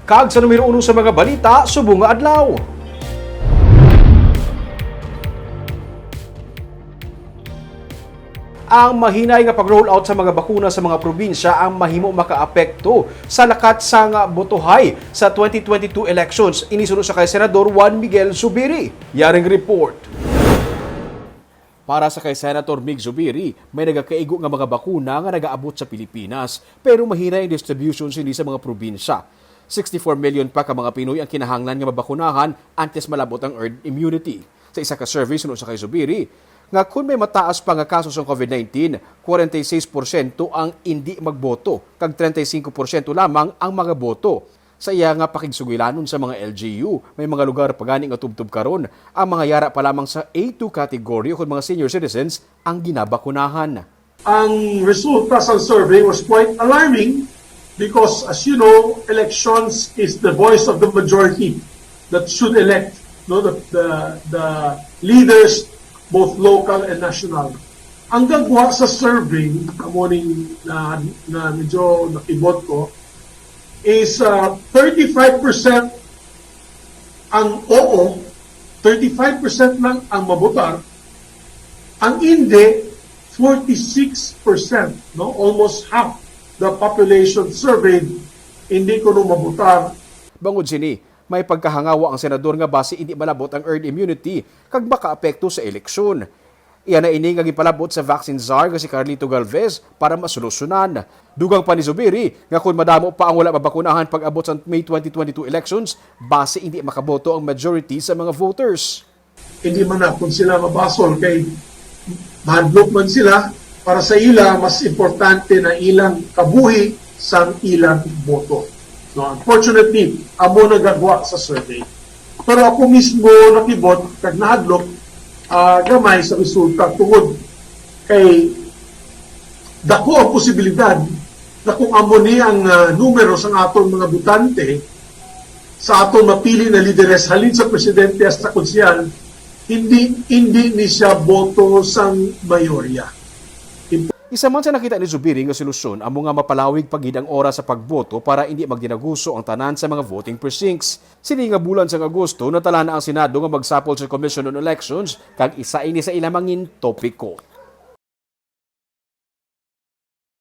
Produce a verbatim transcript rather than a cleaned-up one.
Kag sa numero uno sa mga balita subong nga adlaw. Ang mahinay nga pag-roll out sa mga bakuna sa mga probinsya ang mahimo makaapekto sa lakat sang botohay sa twenty twenty-two elections. Ini suno sa kay Senador Juan Miguel Zubiri. Yaring report. Para sa kay Senator Mig Zubiri, may nagakaigo nga mga bakuna nga nagaabot sa Pilipinas, pero mahinay ang distribution sini sa mga probinsya. Sixty-four million pa ka mga Pinoy ang kinahanglan nga mabakunahan antes malabot ang herd immunity. Sa isa ka survey suno sa kay Zubiri, nga kun may mataas pa nga kaso sang COVID nineteen, forty-six porsyento ang indi magboto, kag treinta y cinco porsyento lamang ang magaboto. Sa iya nga pakigsugilanon sa mga L G U, may mga lugar pa gani nga tubtob karon ang mga yara pa lamang sa A two category ukon mga senior citizens ang ginabakunahan. Ang resulta sa survey was quite alarming because, as you know, elections is the voice of the majority that should elect, no, the, the, the leaders, both local and national. Ang gagwa sa survey, amo ning na, na medyo nakibot ko, is uh, thirty-five percent ang oo, thirty-five percent lang ang mabutar, ang hindi, forty-six percent, no? Almost half the population surveyed, hindi kuno mabutar. Bangod sini, may pagkahangawa ang senador nga basi hindi malabot ang herd immunity kag makaapekto sa eleksyon. Iya na ini nga gipalabot sa vaccine czar nga si Carlito Galvez para masolusyonan. Dugang pa ni Zubiri nga kun madamo pa ang wala mabakunahan pag-abot sa May twenty twenty-two elections, basi hindi makaboto ang majority sa mga voters. Hindi man na kung sila mabasol kay mahadlok man sila, para sa ila mas importante na ilang kabuhi sang ilang boto. So unfortunately, amo nagagwa sa survey. Pero ako mismo nakibot kag nahadlok ah, gamay sa resulta tungod kay dako ang posibilidad na kung amo ni ang ah, numero sang aton mga botante sa aton mapili na lideres halin sa presidente hasta konsehal, hindi hindi ni siya boto sang mayorya. Isa man sa nakita ni Zubiri nga solusyon amo nga mapalawig pa gid ang oras sa pagboto para indi magdinaguso ang tanan sa mga voting precincts. Sini nga bulan sang Agosto, natala na ang Senado nga magsapol sa Commission on Elections kag isa ini sa ila mangin topiko.